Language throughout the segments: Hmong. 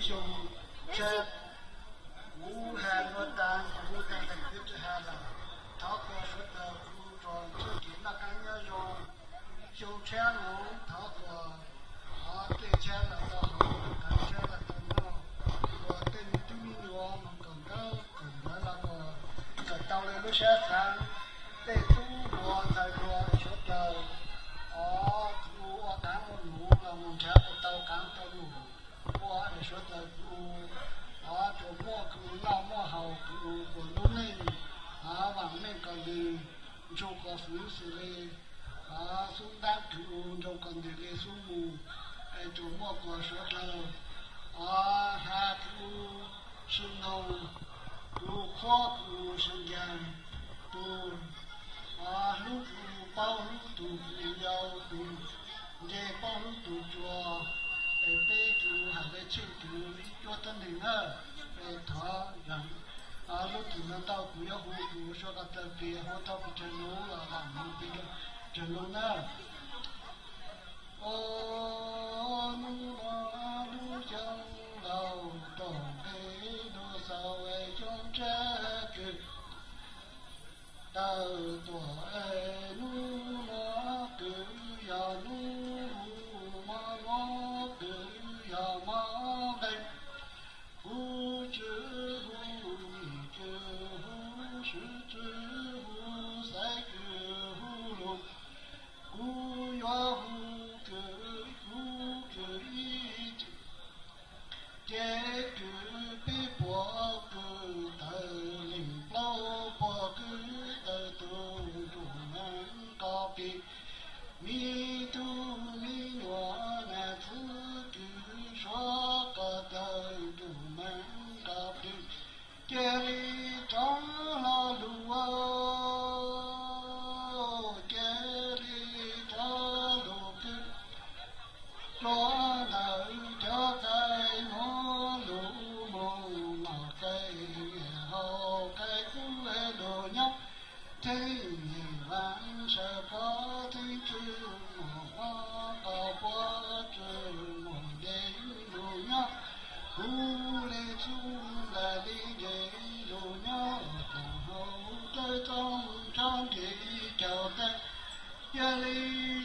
Xyoo tshiab kuv has luag tas, kuv tas leej twg tsis has lawm. Thov kom suav dlawg kuv txoj kev noj qab nyob zoo. Xyoo tshiab no thov kom tej tshiab los tau haus, tej tshiab los tau noj, kom tej me tub me nyuam mus kawm ntaub kawm ntawv los kom kawm tau li lub siab xav. Tej tub hluas ntxhais hluas suav dlawg, o, kuv ua qaav ua num los mus nrhav kom tau qaav tau num, ua es suav dlawg kuv, o, tsuas muaj kuv noj muaj haus, kuv ua lub neej, o, vaam meej kom lwm, ntsuj kom xwv xws li, o, xub ntaab kuv, ntsoog kom ntws li xub mus, es tsuas muaj kuv suav dlawg, o, has kuv sib noog, kuv qhuab kuv sib ncaag, tus, o, hlub kuv paub hlub tus kuv yau, tus nce paub hlub tus tsua, es peb kuv has le tsheej kuv ib cuab tuab neeg na, es thov, o, lub twg ntau ntau kuv yuav hu kuv suav dlawg tawg pliag hu tau pes tsawg lug los lam hu pes tsawg lug na. O, nub no lub xyoo laus tom nqe lug xaus es xyoo tshiab kws tawm tuaj es nub no kws yog nub mob mob kws yog mob nqe. Kuv tsw hu, yim tsw hu, swv tsw hu, xaiv kws hu lug, kuv yuav hu kws, kuv kws ib, ces kws peb puas kws tawm leej plaub puas kws tawm tus nruj meej qos plig, me tub me nyuam nas txwv kws suav qos tawm nruj meej qos plig, cia li rov hlo lug, cia li rov lug kws dlua ntawm cov qaib mob lug moog, mog qaib nyiam hau qaib kub lug nyob, theej nyeem vaam sawv qhov theej tsw mog mob qos puab tsw mog nce lug nyob, huv le txuj nplaim li nce lug nyob, taag hauv dlawb txooj tsob nce caug taig, cia li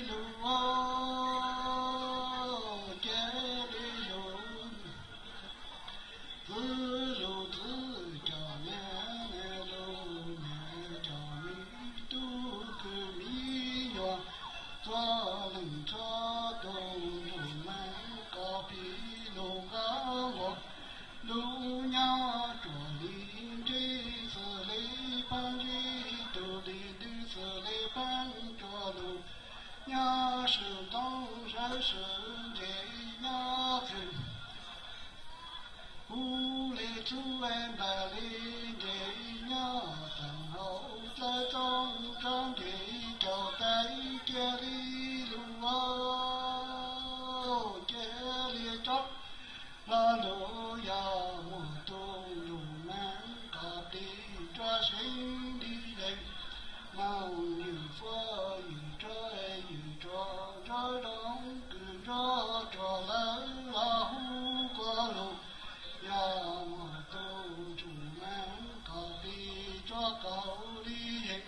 lug, cia li lug, txwv lug txwv cov nyab, nyab lug nyab cov me tub kws me nyuam, txhua leej txhua tug nruj meej qos plig lug nqab nquag, lug nyob tsuas li ntsib xws li paab ntsib tug, li ntws xws li paab tsuas lug nyob, swm ntoo sawv swm nce nyob kws huv le txuj nplaim li nce nyob, taag hauv dlawb txooj tsob nce caug taig, cia li lug, cia li rov hlo lug, yog muaj tug nruj meej qos plig rua seev li yeej, moog ywj fuab ywj tsuag ywj tsuag nruab zoo kws nruab tsuag lawv los hu kuv lug, yog muaj tug nruj meej qos plig rua kaum li yeej,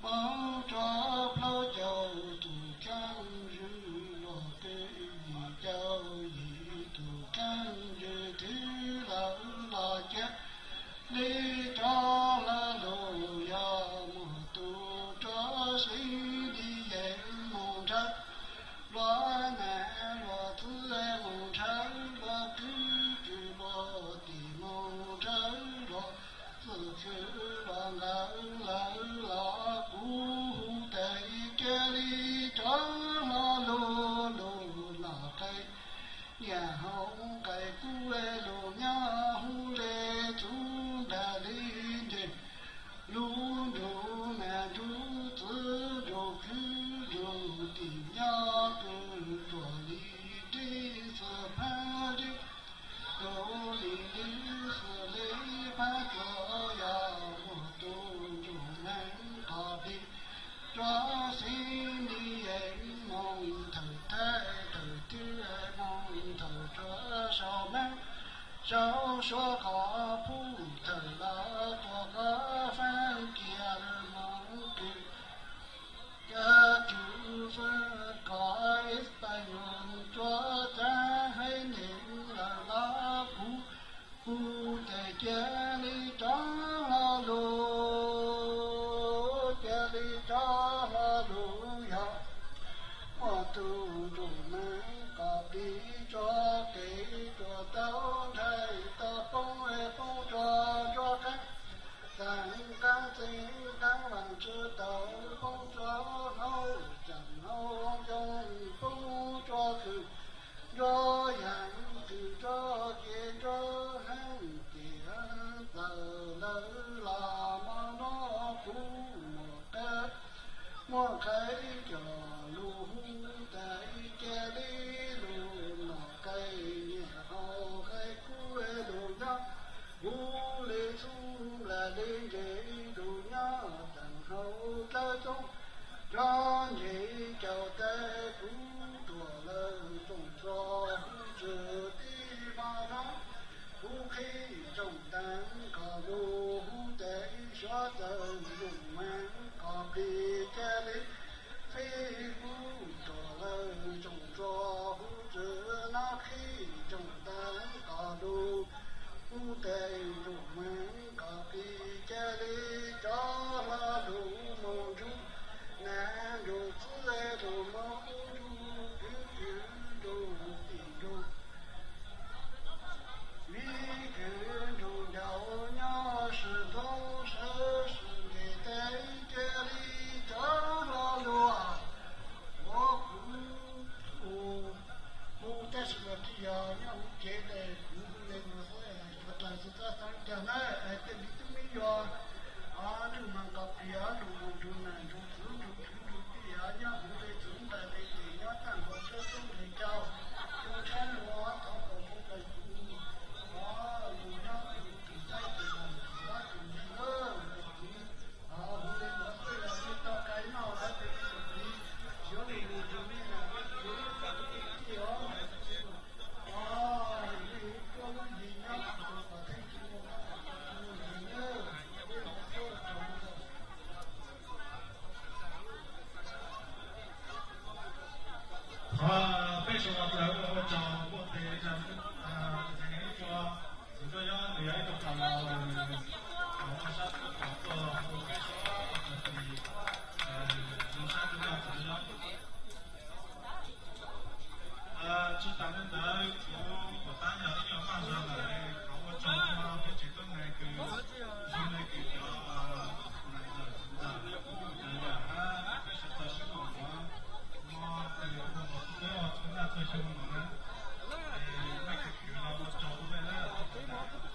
moog rua plaub caug tug kheej zwm, luag kws yim caug yim tug kheej zwm, twb lawv los cia li rov hlo lug, yog muaj tug rua seev li yeej, moog nrhawv luag nam luag txwv, moog nrhawv luag kwv kws luag tij, moog nrhawv luag txwv kws luag nqawd lawv los kuv hu tes, cia li rov hlo lug, lug los qaib nyiam hau qaib kub lug nyob, huv le txuj nplaim li nce, lug nruj nam nruj txwv nruj kwv nruj tij nyob, kws tsuas li ntsib xws paab ntsib tug, li ntws xws li paab tsuas, yog muaj tug nruj meej qos plig rua seev li yeej, moog thawm thaij thawm twg, moog thawm rua sau meej Tsaus suav qhov pub thawm los tuaj qhov faaj cia lwm moog kws ca tug fwj kom ib pais moog cua tag haiv neeg lawm los kuv, kuv tes cia li rov hlo lug, cia li rov hlo lug yog muaj tug ntuj meej kom plig tso kev tuaj tau nrhaij tau poob, poob tso ntsuab qeeb, txaam qaab txeeb qaab vaam tswv tau poob tso hauv tsaam hauv xyoo, poob tso kws ntsuab yaam kws ntsuab kev ntsuab heev, ces txawm lawm los mov nub kuv muaj qe, muaj qe cov lug hu tes cia li lug, muaj qe nyiam hau qe kub lug nyob, kuv le txhub nplaim le ntse lug nyob tsaam hauv dlawb xyoo, cov nce caum tes kuv tuaj lawm tsoom tso huv tswv tib hmo no, kuv qhib tsoom teev kom lug hu tes suav txawm ntuj meej kom plig cia li fij kuv tuaj lawm tsoom tso huv tswv no, qhib tsoom teev kom lug hu tes ntuj meej kom plig cia li rov hlo lug moog nrug nam nrug txiv lug moog nrug kwv nrug tij nrug vim kwv nrug ncaus nyob swm ntxoo sawv swm nqis tes cia li rov hlo lug. Ua kuv hu, hu tab sis mas tsis yog nyob huv cev tes kuv hu le nuav xwb, cov dlaag xwb tab xav cas na, tej li twb muaj yog ntuj meej kom plig lug moog nrug nam nrug txiv nrug kwv nrug tij nyob huv le txwv ntais le ces nyob tag nrho tshab tub nqis rau, cov tshab nuav thov kom kuv, kuv lug nyob kuv tus saib tus mloog tus ntseeg, huv le nuav xwb yog nej tau kais noj lawm ces kuv yuav lug lug nrug nej nam nrug txiv nrug kwv nrug tij os. Thov peb suav dlawg ua tsaug muaj tes rua txiv Ntsuab Yob, nws yog ib tug qas los, ua sab tuaj tom tuaj hu peb suav, ua tsaug tis zoo sab tuaj noj txiv Ntsuab Yob. Tsi taag le ntawd kuv puas tab yog ib nyuag maj zog lawm, thov ua tsaug rua peb tsev tuab neeg kws zoo le kws cov neeg ntawm ntawm kuv ntawd yog hab peb sawv daws sib koom nuav, no tes ua peb ua txhua naj txhua xyoo nuav.